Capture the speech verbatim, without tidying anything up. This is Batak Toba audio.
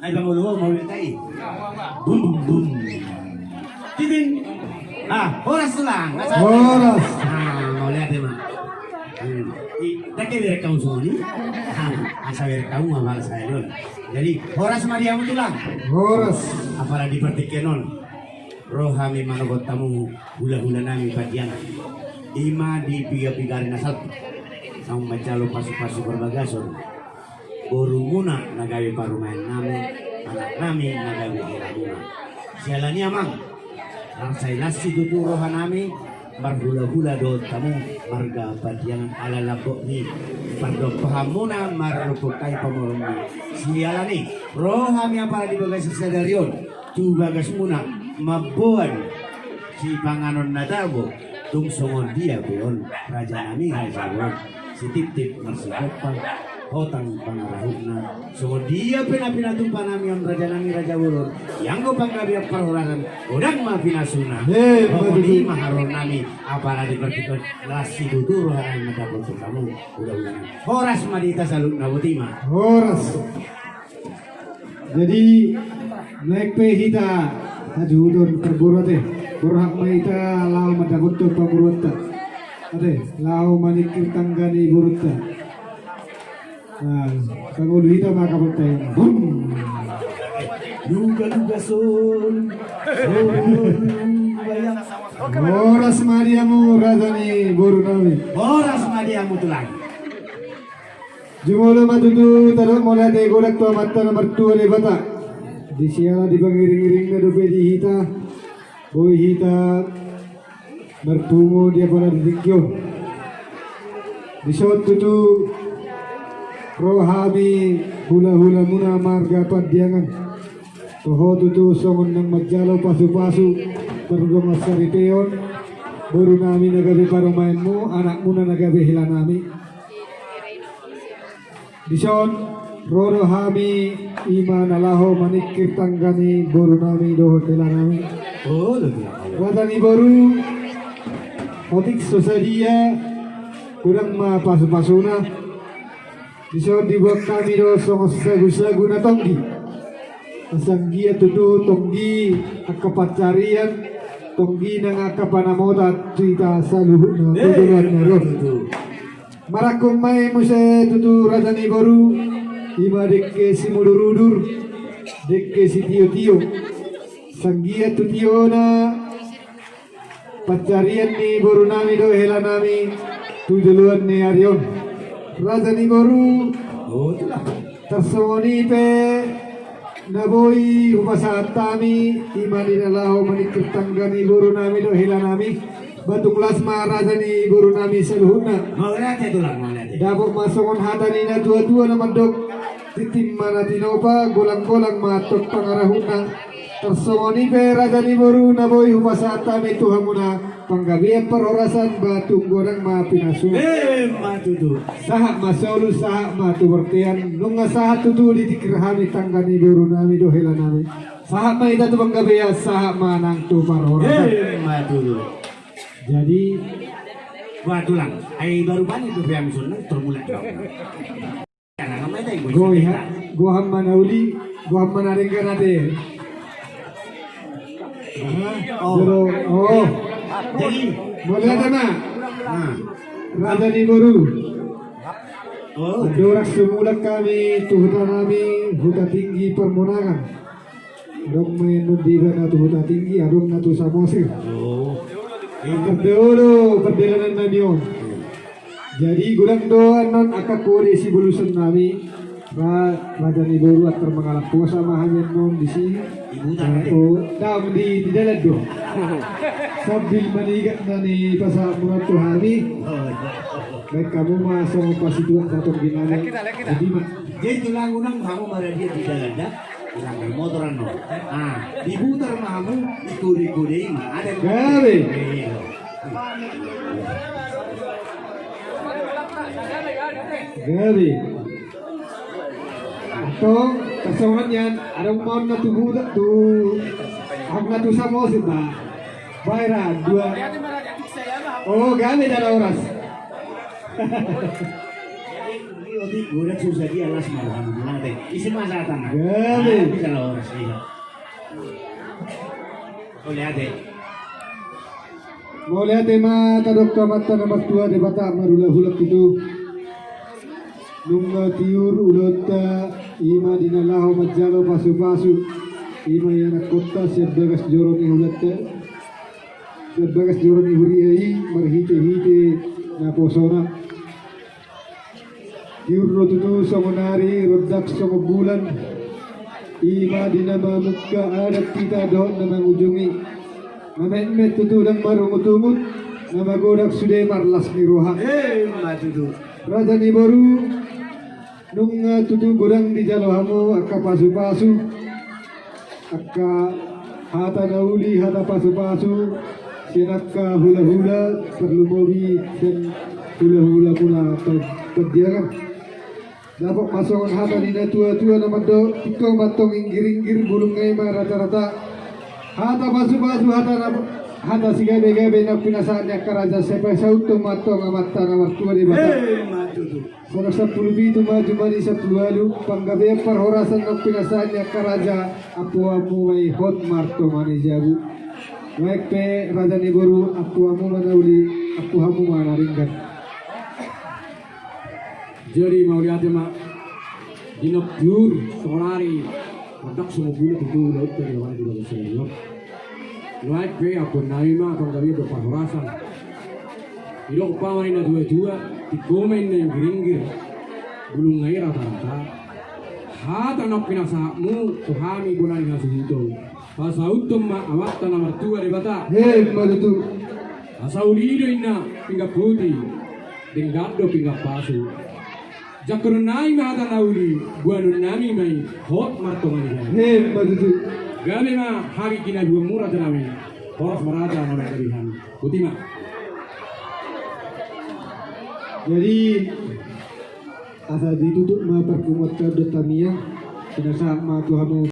Ai pangolu ho mau lihat ai. Bum bum bum. Titin. Ah, horas tulang. Horas. Ah, mau lihat emang. Hmm. I, dake berek kamu semua ni. Ah, asa berek kamu sama saya dulu. Jadi, horas ma di hamu tulang. Horas. Apala di partingkian on. Ro hami manogot hamu hulahula nami Pandiangan. Ima di piga-piga ari na salpu. Naung manjalo pasu-pasu parbagason. Borumuna na gabe parumaen nami, anak nami na gabe hela muna. Siala ni amang. Nang sai las situtu roha nami, marhulahula dohot hamu, marga Pandiangan ala lambok ni pardompahan muna, marrupuk ai pamoruon muna. Siala ni, ro hami apala di bagas sadari on, tu bagas muna, mamboan sipanganon na tabo, tung songon dia pe on, raja nami raja on, sitiptip marsipompa, hotang pangarahutna, songon dia pe na pinatupa nami on raja nami raja bolon, ianggo panggabean parhorasan, godang ma pinasuna. He, pokokna betul. Ima haroro nami, apala di partingkian on, las situtu roha nami mandapot tu hamu, hulahula nami. Horas ma di hita saluhutna, boti ma. Horas. Jadi, naeng pe hita hajuhuton parboru ate, borhat ma hita laho mandapothon pamoruonta. Ate, laho maningkir tangga ni borunta. Nah, pangolu hita ma kapolta. Bum. Luga-luga son. Son, bayang. Horas ma di hamu raja ni boru nami. Horas ma di hamu tulang. Jumolo ma tutu tadok mauliate godang tu Amanta na martua Debata. Di siala di pangiring-iringna dope di hita, boi hita marpungu di apala di tingki on. Dison tutu ro hami hulahulamuna marga Pandiangan. Toho tutu songon naung manjalo pasupasu pardongan saripeon, boru nami na gabe parumaenmu, anakmuna na gabe hela nami. Dison ro do hami ima na laho maningkir tangga ni boru nami dohot hela nami. Raja ni boru, otik so sadia, godang ma pasupasuna. Dison dibuat hami do songon sagusagu na tonggi. Asa anggiat tutu tonggi angka pansarian, tonggi nang angka panamota tu hita saluhutna. Eh, tu joloan ni ari on. Betul. Marangkup ma i muse tutu raja ni boru, ima dengke simudurudur, dengke sitiotio. Asa anggiat tu tiona pansarian ni boru nami dohot hela nami tu joloan ni ari on. Raja ni boru, tarsongon i pe na boi hupasahat hami, ima di na laho maningkir tangga ni boru nami dohot hela nami. Ba tung las ma raja ni boru nami saluhutna. Mauliate tulang, mauliate. Dapot ma songon hata ni na tuatua na mandok, tintin ma na tinopa, golanggolang ma antong pangarahutna. Tarsongon i pe raja ni boru na boi hupasahat hami tu hamuna panggabean parhorasan ba tung godang ma pinasuna. Emma tutu. Sahat ma solu, sahat ma tu bontean, nunga sahat tutu ditingkir hami tangga ni boru nami dohot hela nami. Sahat ma hita tu panggabean, sahat ma nang tu parhorasan. Emma tutu. Jadi, ba tulang, ai baru bani tu peang sunna, termulak. Goham, goham ma na uli, goham ma na denggan ate. Oh. Oh. Jadi, mauliate ma. Nah. Raja ni boru. Oh. Andorang so mulak hami tu huta nami, Hutatinggi Parmonangan. Adong ma i annon deba na tu Hutatinggi, adong na tu Samosir. Oh. Pardaola do pardalanan nami on. Jadi godang do annon angka kode sibolusan nami. Ra, raja ni boru, antar mangalap posa ma hami annon disi. Di huta. Oh, dang di, di dalan do. Sambil manigat na nipasahat muna tu hami. Oh, iya. Baen hamu ma songon pasituak tu tonggi nami. Jadi ma. Jadi tulang, unang hamu maradian di dalan da. Ulang motor annon. Ah, diputar ma hamu, ikode-kode i ma. Ada. Gabe. Iya. Gabe. Antong, tarsongon nian, adong ma on na tu buta, tu, adong na tu Samosir, ba. Baen ra, dua. Oh, gabe da horas. Godang susah dia las malu hamu, mauliate. Isi masa datang. Gabe. Ah, bisa lah orang sih. Mauliate. Mauliate ma tadok tu Amanta na martua Debata marhulahula tutu. Nunga tiur ulaonta, i ma di na laho manjalo pasupasu. I ma ianakhonta sian bagas joro ni ulaonta, sian bagas joro ni huria i, marhitehite naposona. Tiur do tutu songon ari, rondang songon bulan. I ma di na mamungka adat hita dohot na mangujungi. Mametmet tutu ndang marungutungut, na magodang sude marlas ni roha. Emma tutu. Raja ni boru, nunga tutu godang dijalo hamu angka pasupasu. Angka hata na uli, hata pasupasu sian angka hulahula, tarlumobi sian hulahulamuna Pandiangan. Dapot ma songon hata ni natuatua na mandok: Tingko ma antong inggiringgir, bulungna i ma ratarata. Hata pasupasu, hata na, hata sigabegabe na pinasahat ni angka raja, sai pasauthon ma antong Amanta na martua Debata. Emma tutu. Saonari sampulu pitu ma jumadi sampulu ualu, panggabean parhorasan na pinasahat ni angka raja, ampu hamu ma i hot martonga ni jabu. Nuaeng pe raja ni boru, ampu hamu ma na uli, ampu hamu ma na denggan. Jadi mauliate ma. Di na tiur songon ari, rondang songon bulan tutu ulaonta di na di bagas sadari on. Nuaeng pe ampuonnami ma panggabean dohot parhorasan. Didok umpama ni natuatua: Tingko ma inna inggiringgir, bulungna i ratarata. Hata na pinasahatmu tu hami bona ni hasuhuton, pasauthon ma Amanta na martua Debata. Emma tutu. Asa uli do inna pinggan poti, denggan do pinggan pasu. Jangkononnami ma hata na uli, boanonnami ma i hot martonga ni jabu. Emma tutu. Gabe ma hami di na dua mura tanami. Horas ma raja na manggabean. Boti ma. Jadi, asa ditutup ma parpunguanta dohot tangiang, pinasahat ma tu hamu